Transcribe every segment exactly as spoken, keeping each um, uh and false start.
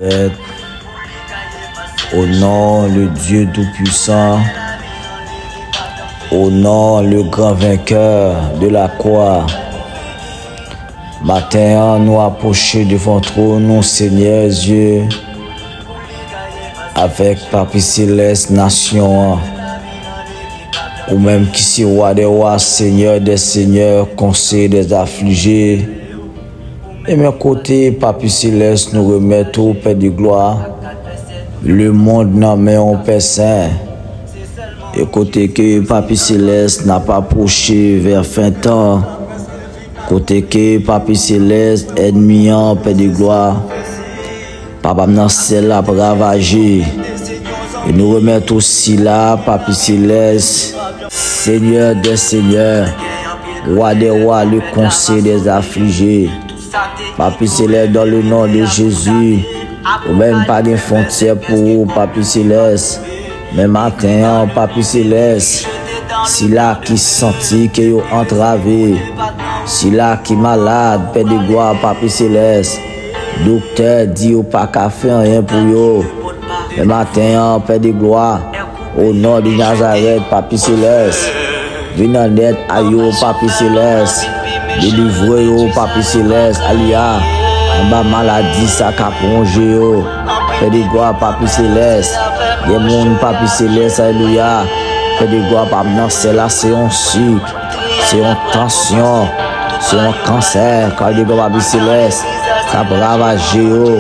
Au nom le Dieu Tout-Puissant, au nom le grand vainqueur de la croix, maten an, nou apwoche devan twòn ou, Senyè Dye, avèk Papi Selès, nasyon an. Ou menm ki se Wa dè wa, Senyè dè senyè, Konsèy dè aflije. E men kote, Papi Selès, nou remèt ou, Pè de glwa, lemonn nan men w, Pè sen. E kote ke, Papi Selès, n ap apwoche vè fen tan, kote ke, Papi Selès, ènmi an, Pè de glwa, Papa m nan syèl la ap ravaje. E nou remèt ou sila, Papi Selès, Senyè dè senyè, Wa dè wa, le Konsèy dè aflije. Papi Selès, dans le nom de Jésus, ou menm pa gen fwontyè pou ou, Papi Selès. Men maten an, Papi Selès, sila ki santi ke yo antrave, sila ki malad, Pè de glwa, Papi Selès, doktè di yo pa ka fè anyen pou yo. Men maten an, Pè de glwa, o non de Nazarèt, Papi Selès, vin an èd a yo, Papi Selès. Delivre yo, Papi Selès, alelouya. Anba maladi sa k ap wonje yo. Pè de glwa, Papi Selès. Gen moun, Papi Selès, alelouya. Pè de glwa, pa nan syèl la, se yon sik, se yon tansyon, se yon kansè, Pè de glwa, Papi Selès, k ap ravaje yo.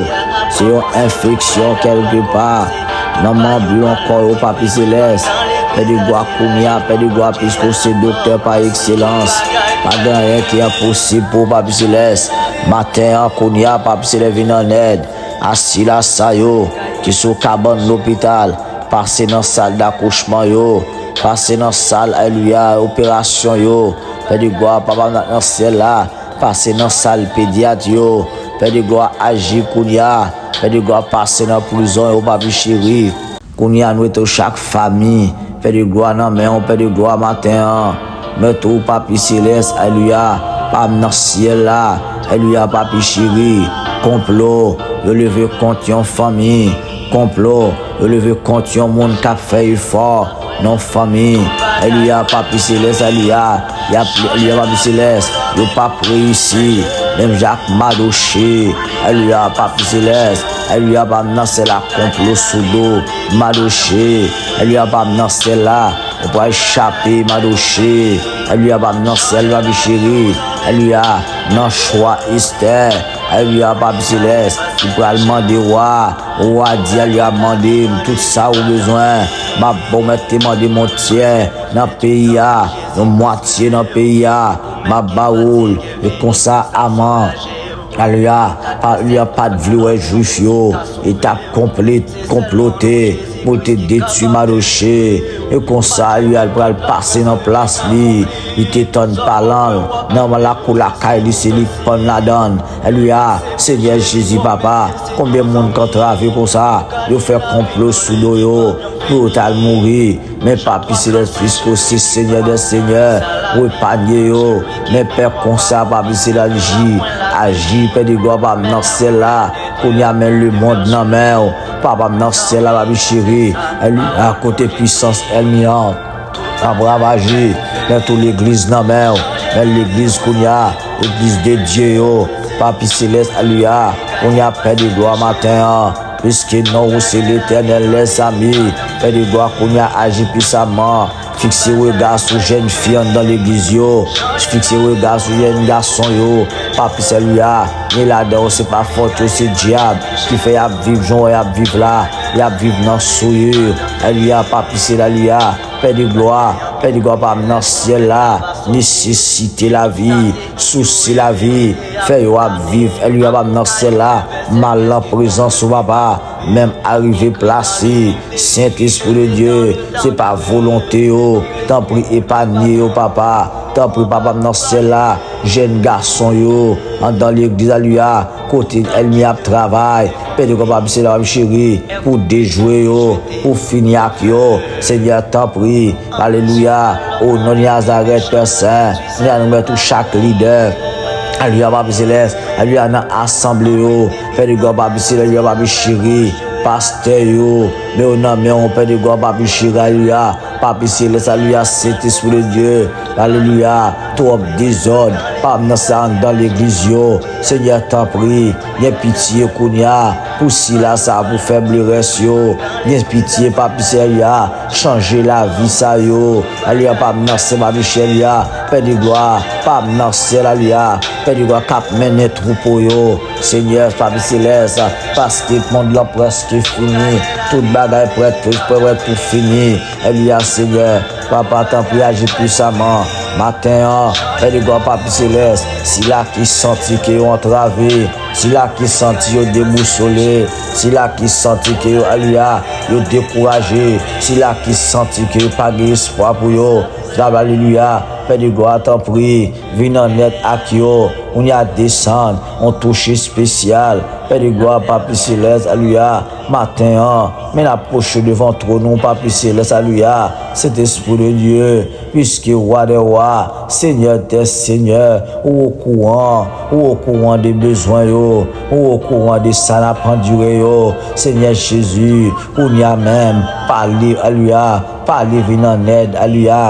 Se yon enfeksyon kèlkepa nan manm yo, nan kò yo, Papi Selès. Pè de glwa, kounye a, Pè de glwa, piske w se doktè pa ekselans, pa gen anyen ki enposib pou ou, Papi Selès. Maten an, kounye a, Papi Selès, vin an èd a sila sa yo ki sou kabann lopital, pase nan sal dakouchman yo, pase nan sal, alelouya, operasyon yo. Pè de glwa, Papa m nan syèl la, pase nan sal pedyat yo. Pè de glwa, aji kounye a. Pè de glwa, pase nan prizon yo, Papi cheri. Kounye a, nou mete w chak fanmi, Pè de glwa, nan men w, Pè de glwa, maten an. Mete w, Papi Selès, alelouya, pa m nan syèl la, alelouya, Papi cheri. Konplo yo leve kont yon fanmi, konplo yo leve kont yon moun k ap fè efò nan yon fanmi, alelouya, Papi Selès, alelouya. Y ap, alelouya, Papi Selès, yo p ap reyisi, menm jan ak Madoche, alelouya, Papi Selès, alelouya, pa m nan syèl la, konplo sou do Madoche, alelouya, pa m nan syèl la, ou pral chape Madoche, alelouya, pa m nan syèl, Papi cheri, alelouya, nan chwa Estè, alelouya, Papi Selès, ki pral mande wa, wa di, alelouya, mande m tout sa ou bezwen, m ap ba w, mèt te mande m yon tyè nan peyi a, yon mwatye nan peyi a, m ap ba ou l. E konsa Aman, alelouya, pa, li a pa t vle wè Jwif yo, li t ap konple-, konplote pou l te detwi Madoche. E konsa, alelouya, l pral pase nan plas li, li te tann palan l, nan lakou lakay li, se li k pann ladan l. Alelouya, Senyè Jezi, Papa, konbyen moun k antrave konsa, yo fè konplo sou do yo, pou yo t al mouri. Men Papi Selès, piske w se Senyè dè senyè, ou epanye yo. Men Pè, konsa, Papi Selès, aji, aji, Pè de glwa, pa m nan syèl la. Kounye a, men lemonn nan men w. Papa m nan syèl la, Papi cheri. Èl-, a kote pwisans ènmi an ap ravaje, men tou legliz nan men w. Men legliz kounye a, legliz de Dye yo. Papi Selès, alelouya. Kounye a, Pè de glwa, maten an. Piske non ou se Letènèl lèzami. Pè de glwa, kounye a, aji pisamman. Fikse rega sou jèn fi anndan legliz yo. Fikse rega sou jèn gason yo. Papi Selès, alelouya. Ni ladan yo, se pa fòt yo, se dyab ki fè y ap viv jan y ap viv la. Y ap viv nan souye. Alelouya, Papi Selès, alelouya. Pè de glwa, Pè de glwa, pa m nan syèl la. Nesesite lavi, sousi lavi, fè yo ap viv. Alelouya, pa m nan syèl la. M al nan prezans ou, Papa. Menm arive plase, Sentespri de Dye, se pa volonte yo. Tanpri, epanye yo, Papa. Tanpri, Papa m nan syèl la, jèn gason yo, anndan legliz, alelouya, kote ènmi ap travay. Pè de glwa, Papi Selès, Papi cheri, pou dejwe yo, pou fini ak yo. Senyè, tanpri, alelouya, o non de Nazarèt, Pè sen, nou remèt ou chak lidè. Alelouya, Papi Selès. Alelouya, nan asanble yo. Pè de glwa, Papi Selès, alelouya, Papi cheri. Pastè yo, men yo nan men w, Pè de glwa, Papi cheri, alelouya. Papi Selès, alelouya, Sentespri de Dye. Alelouya, twòp dezòd pa m nan sa anndan legliz yo. Senyè, tanpri, gen pitye kounye a pou sila sa a, pou fèb lerès yo. Gen pitye, Papi Selès, alelouya, chanje lavi sa yo. Alelouya, pa m nan syèl, Papi Selès, alelouya, Pè de glwa, pa m nan syèl, alelouya, Pè de glwa, k ap mennen twoupo yo. Senyè, Papi Selès, paske mond lan prèske fini, tout bagay prèt, prèt, prèt pou fini. Alelouya, Senyè, Papa, tanpri, aji pwisaman. Maten an, Pè de glwa, Papi Selès, sila ki santi ke yo antrave, sila ki santi yo debousole, sila ki santi ke yo, alelouya, yo dekouraje, sila ki santi ke yo pa gen espwa pou yo, alelouya, Pè de glwa, tanpri, vin an èd ak yo. Kounye a, desann yon touch espesyal. Pè de glwa, Papi Selès, alelouya, maten an, men n ap pwoche devan twòn ou, Papi Selès, alelouya, Sentespri de Dye, piske Wa dè wa, Senyè dè senyè, ou okouran, ou okouran de bezwen yo, ou okouran de sa n ap andire yo. Senyè Jezi, kounye a menm, pale, alelouya, pale, vin an èd, alelouya.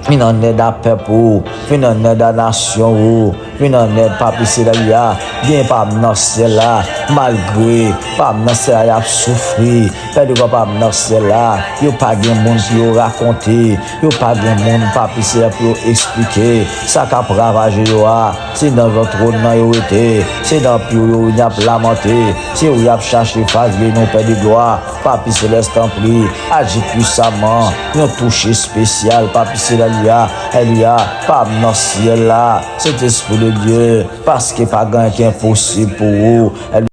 Vin an èd a pèp ou, vin an èd a nasyon ou, vin an èd, Papi Selès, alelouya. Gen pa m nan syèl la, malgre pa m nan syèl la, y ap soufri. Pè de glwa, pa m nan syèl la, yo pa gen moun pou yo rakonte, yo pa gen moun, Papi Selès, pou yo eksplike sa k ap ravaje yo a. Se nan twòn nan yo rete, se nan pye w yo y ap lamante, se ou y ap chache fas genou, Pè de glwa. Papi Selès, tanpri, aji pwisaman, yon touch espesyal, Papi Selès, alelouya, alelouya, pa m nan syèl la, Sentespri de Dye, paske pa gen anyen ki enposib pou ou, alelouya.